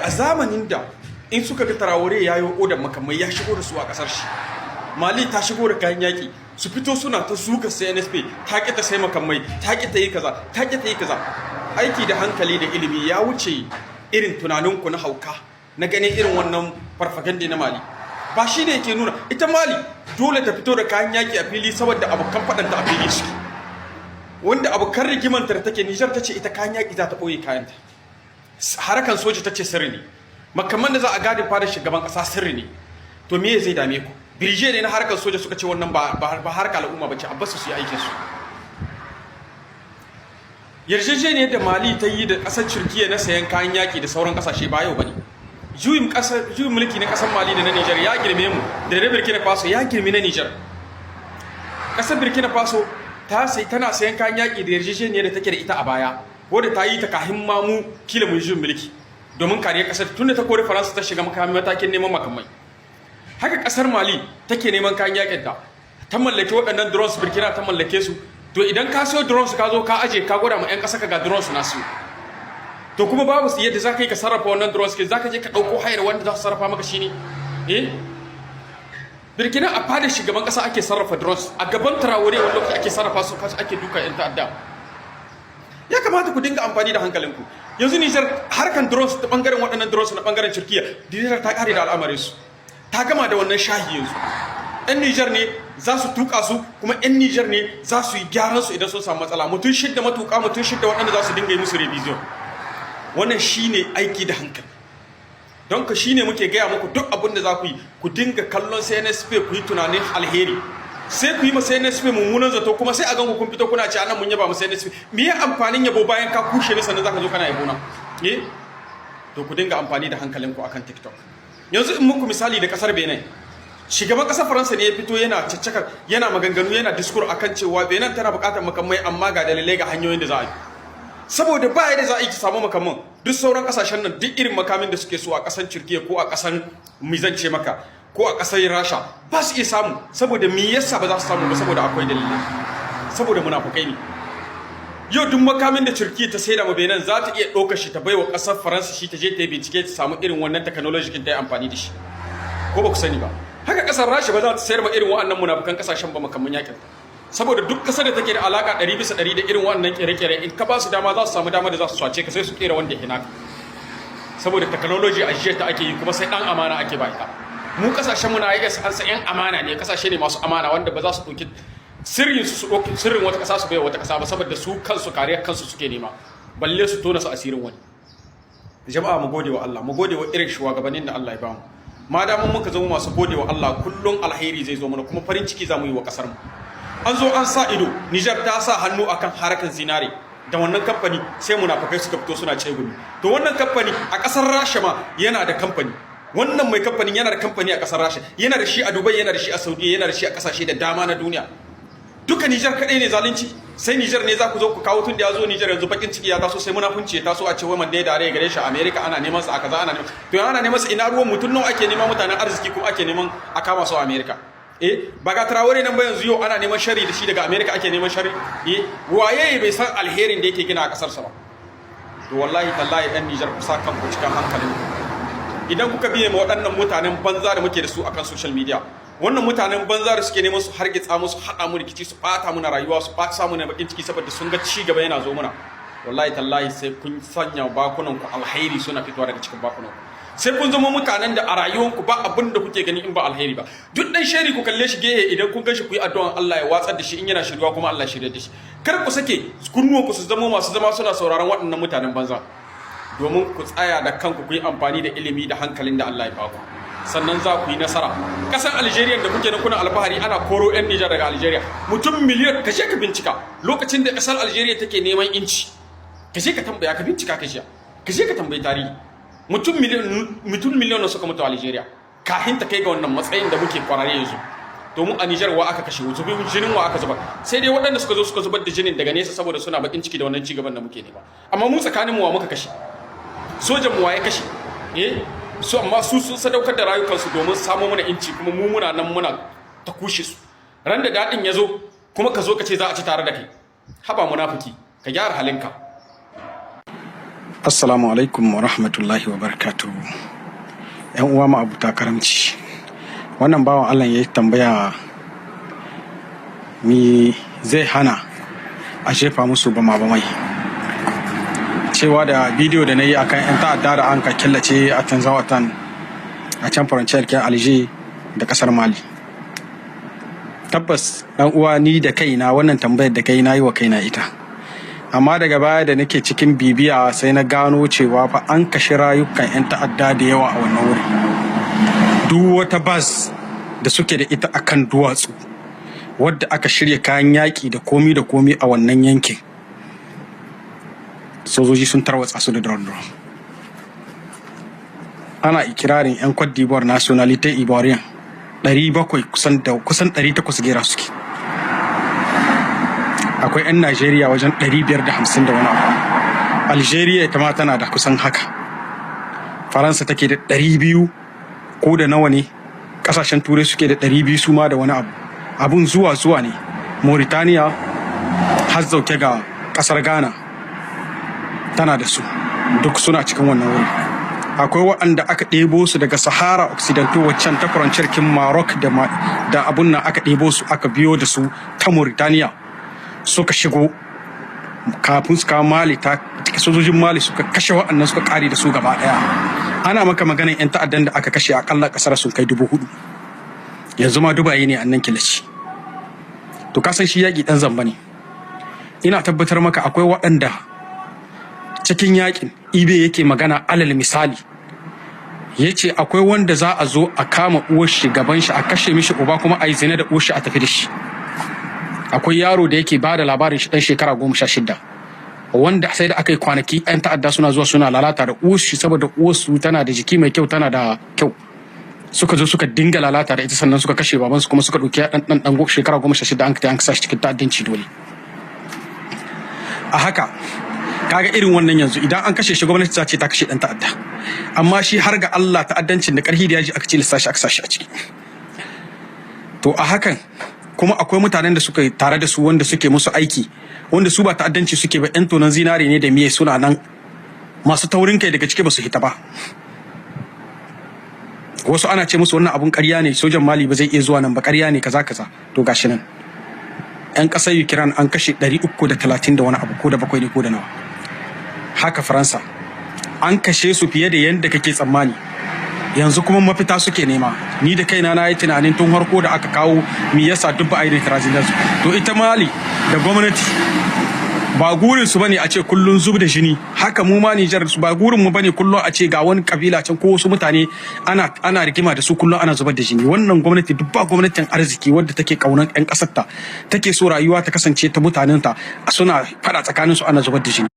A zamanin da in suka ga Traore ya yi odar makamai, ya shigo da su a kasar shi, Mali ta shigo da kayan yaƙi, su fito suna ta suka CNSP, ta ƙi ta sai makamai, ta ƙi ta yi kaza, ta ƙi ta yi kaza. Aiki da hankali da ilimi ya wuce irin tunaninku na hauka na ganin irin wannan farfaganda na Mali. Ba shi ne ke nuna ita Mali dole ta fito da kayan yaƙi a fili saboda abokan faɗanta a fili suke, wanda abokan rigimanta da take Nijar ta ce ita kayan yaƙi za ta ɓoye kayanta, harakan soja ta ce sirri ne, makaman da za a gadin fadar shugaban ƙasa sirri ne. To me zai dame ku? Birje ne na harkar soja suka ce wannan ba harkar al'umma ba ce, a basu su yi aikin su. Yarjejeniyar da Mali ta yi da ƙasar Turkiya na sayan kayan yaƙi da sauran ƙasashe ba yau ba ne. Juyin mulki na ƙasar Mali da na Nijar ya girme mu, da na Burkina Faso ya girme na Nijar. Ƙasar Burkina Faso ta sai tana sayan kayan yaƙi da yarjejeniyar da take da ita a baya, wadda ta yi ta kahin mamu kila mun juyin mulki, domin kariyar ƙasar tunda ta kori Faransa, ta shiga matakin neman makamai. Haka ƙasar Mali take neman kayan yaƙin ta, ta mallaki waɗannan drones, Burkina ta mallake su. To idan ka siyo drones, ka zo ka aje, ka gwada ma 'yan ƙasa ka ga drones na siyo, to kuma babu yadda za ka yi ka sarrafa wannan drones ke, za ka je ka ɗauko hayar wanda za su sarrafa maka shi ne. Eh, Burkina a fadar shugaban ƙasa ake sarrafa drones, a gaban Traore wani lokaci ake sarrafa su, kasu ake duka 'yan ta'adda. Ya kamata ku dinga amfani da hankalinku. Yanzu Nijar, harkan drones ta bangaren waɗannan drones na bangaren Turkiya, Nijar ta kare da al'amarin su, ta gama da wannan shahi. Yanzu 'yan Nijar ne za su tuka su, kuma 'yan Nijar ne za su yi gyaran su idan sun samu matsala. Mutum shidda matuka, mutum shidda waɗanda za su dinga yi musu révision. Wannan shine aiki da hankali. Don ka shine muke gaya muku, duk abin da za ku yi, ku dinga kallon CNSP, ku yi tunanin alheri. Sai ku yi ma CNSP mummunan zato, kuma sai a gan ku kun fito kuna ce anan mun yaba ma CNSP. Me ya amfanin yabo bayan ka kushe ni, sannan zaka zo kana yabo na? Eh, to ku dinga amfani da hankalinku akan TikTok. Yanzu in muku misali da kasar Benin, shugaban kasar Faransa ne ya fito yana caccakar, yana maganganu, yana discours akan cewa Benin tana bukatar makamai, amma ga dalilai, ga hanyoyin da za a yi, saboda ba yadda za a yi ki samu makaman. Duk sauran kasashen nan, duk irin makamin da suke so a kasan Turkiya ko a kasan mizance maka ko a kasar Rasha, ba su iya samu. Saboda me yasa ba za su samu ba? Saboda akwai dalilai, saboda munafukai ne. Yau duk makamin da Turkiya ta saida ma Benin, za ta iya ɗaukar shi ta baiwa ƙasar Faransa shi, ta je ta yi bincike, ta samu irin wannan technology ta yi amfani da shi. Ko ba ku sani ba, haka ƙasar Rasha ba za ta sayar ma irin wa'annan munafukan ƙasashen ba makamin yakin, saboda duk ƙasar da take da alaka 100% da irin wannan kere-kere, in ka ba su dama, za su samu dama da za su sace ka, sai su kera wanda ya naka, saboda technology a ta ake yi, kuma sai dan amana ake ba ita. Mu kasashen mu na IS an san yan amana ne, kasashe ne masu amana wanda ba za su ɗauki sirrin su ɗauki sirrin wata ƙasa su bai wata ƙasa ba, saboda su kansu kariyar kansu suke nema, balle su tona su asirin wani. Jama'a, mu gode wa Allah, mu gode wa irin shugabannin da Allah ya bamu. Ma da mun muka zama masu gode wa Allah, kullum alheri zai zo mana, kuma farin ciki za mu yi wa kasar mu. An zo an sa ido, Niger ta sa hannu akan harkan zinare da wannan kamfani, sai munafukai suka fito suna ce gumi. To wannan kamfani a kasar Rasha ma yana da kamfani. Wannan mai kamfanin yana da kamfani a kasar Rasha, yana da shi a Dubai, yana da shi a Saudiya, yana da shi a kasashe da dama na duniya. Duka Niger kadai ne zalunci? Sai Niger ne za ku zo ku kawo? Tun da ya zo Niger, yanzu bakin ciki ya taso, sai munafunci ya taso, a ce wai mandat d'arrêt gare shi a America, ana neman sa a kaza, ana neman. To ana neman sa, ina ruwan mutum? Nawa ake neman mutanen arziki kuma ake neman a kama su a America? Eh, ba ga Traore nan ba yanzu, yau ana neman shari da shi, daga America ake neman shari. Eh, waye bai san alherin da yake gina a kasar sa ba? To wallahi tallahi, ɗan Niger, ku sa kanku cikin hankalin. Idan kuka biye ma waɗannan mutanen banza da muke da su akan social media, wannan mutanen banza da suke neman su hargitsa mu, su haɗa mu rikici, su ɓata muna rayuwa, su ɓata mu na bakin ciki, saboda sun ga ci gaba yana zo muna, wallahi tallahi sai kun sanya bakunan ku alheri suna fitowa daga cikin bakunan ku. Sai kun zama mutanen da a rayuwanku ba abin da kuke gani in ba alheri ba. Duk dan shari ku kalle shi gehe, idan kun gan shi ku yi addu'an Allah ya watsar da shi, in yana shiryuwa kuma Allah shirye da shi. Kar ku sake kunnuwanku su zama masu zama suna sauraron waɗannan mutanen banza, domin ku tsaya da kanku, ku yi amfani da ilimi da hankalin da Allah ya baku, sannan za ku yi nasara. Ƙasar Algeria da kuke nan kuna alfahari, ana koro 'yan Nijar daga Algeria, mutum miliyan. Ka ka bincika lokacin da ƙasar Algeria take neman inci, ka ka tambaya, ka bincika, ka ka ka tambayi tarihi. Mutum miliyan suka mutu a Algeria kafin ta kai ga wannan matsayin da muke kwarare yanzu. Domin a Nijar wa aka kashe? Zubin jinin wa aka zubar? Sai dai waɗanda suka zo suka zubar da jinin daga nesa, saboda suna bakin ciki da wannan cigaban da muke nema. Amma mu tsakanin mu wa muka kashe? Sojan mu wa ya kashe? Eh, su amma su sun sadaukar da rayukansu domin samo mana inci, kuma mu muna nan muna ta kushe su. Ran da daɗin ya zo kuma ka zo ka ce za a ci tare da kai, haba munafiki, ka gyara halinka. Assalamu alaikum wa rahmatullahi wa barakatuhu. ‘Yan uwa ma'abuta karamci. Wannan bawan Allah ya yi tambaya, mi zai hana a jefa musu bama bamai. Cewa da bidiyo da na yi akan 'yan ta'adda da an ka killace a Tanzawatan a can frontière kin Alger da kasar Mali. Tabbas, dan uwa, ni da kaina wannan tambayar da kai na yi wa kaina ita. Amma daga baya da nake cikin bibiya, sai na gano cewa fa an kashe rayukan 'yan ta'adda da yawa a wannan wuri. Duk wata base da suke da ita akan duwatsu, wadda aka shirya kayan yaƙi da komi da komi a wannan yankin, sojoji sun tarwatsa su da drone. Ana ikirarin 'yan Cote d'Ivoire, nationalité ivoirien, 700, kusan da kusan 800 gera suke. Akwai 'yan Najeriya wajen 550 da wani abu. Algeria ita ma tana da kusan haka. Faransa take da 200 ko da nawa ne. Kasashen Turai suke da 200 su ma da wani abu. Abun zuwa zuwa ne, Mauritania har zauke ga kasar Ghana tana da su. Duk suna cikin wannan wuri. Akwai waɗanda aka ɗebo su daga Sahara Occidental, waccan ta frontière kin Maroc da abun nan, aka ɗebo su, aka biyo da su ta Mauritania, suka shigo kafin su kawo Mali. Ta sojojin Mali suka kashe waɗannan, suka kare da su gaba ɗaya. Ana maka maganin 'yan ta'addan da aka kashe akalla kasar sun kai 4,000. Yanzu ma dubaye ne annan kilaci. To, kasan shi yaƙi ɗan zamba ne. Ina tabbatar maka akwai waɗanda cikin yaƙin ibe yake magana. Alal misali, ya ce akwai wanda za a zo a kama uwar shi gaban shi, a kashe mishi uba, kuma a yi zina da uwar shi, a tafi da shi. Akwai yaro da yake ba da labarin shi, ɗan shekara 16, wanda sai da aka yi kwanaki 'yan ta'adda suna zuwa suna lalata da uwar shi, saboda uwarsu tana da jiki mai kyau, tana da kyau. Suka zo suka dinga lalata da ita, sannan suka kashe babansu, kuma suka ɗauki ɗan ɗan shekara 16, an an sa shi cikin ta'addanci dole. A haka kaga irin wannan, yanzu idan an kashe shi, gwamnati ta ce ta kashe ɗan ta'adda, amma shi har ga Allah ta'addancin da ƙarfi da yaji aka ce lissashi aka sa shi a ciki. To, a hakan kuma akwai mutanen da suka tare da su, wanda suke musu aiki, wanda su ba ta'addanci suke ba, 'yan tonon zinare ne da miye, suna nan masu taurin kai daga ciki, ba su hita ba. Wasu ana ce musu wannan abun ƙarya ne, sojan Mali ba zai iya zuwa nan ba, ƙarya ne, kaza kaza. To, gashi nan 'yan ƙasar Ukraine an kashe 330 da wani abu, ko da bakwai ne ko da nawa. Haka Faransa an kashe su fiye da yadda kake tsammani. Yanzu kuma mafita suke nema. Ni da kaina na yi tunanin tun harko da aka kawo, mi yasa duk ba a yi neutralizing su? To, ita Mali da gwamnati ba gurin su bane a ce kullun zub da jini. Haka mu ma Nijar ba gurin mu bane kullun a ce ga wani kabila can ko wasu mutane ana rigima da su, kullun ana zubar da jini. Wannan gwamnati, duk ba gwamnatin arziki wadda take kaunan yan kasar ta, take so rayuwa ta kasance ta mutanen ta, suna fada tsakanin su ana zubar da jini.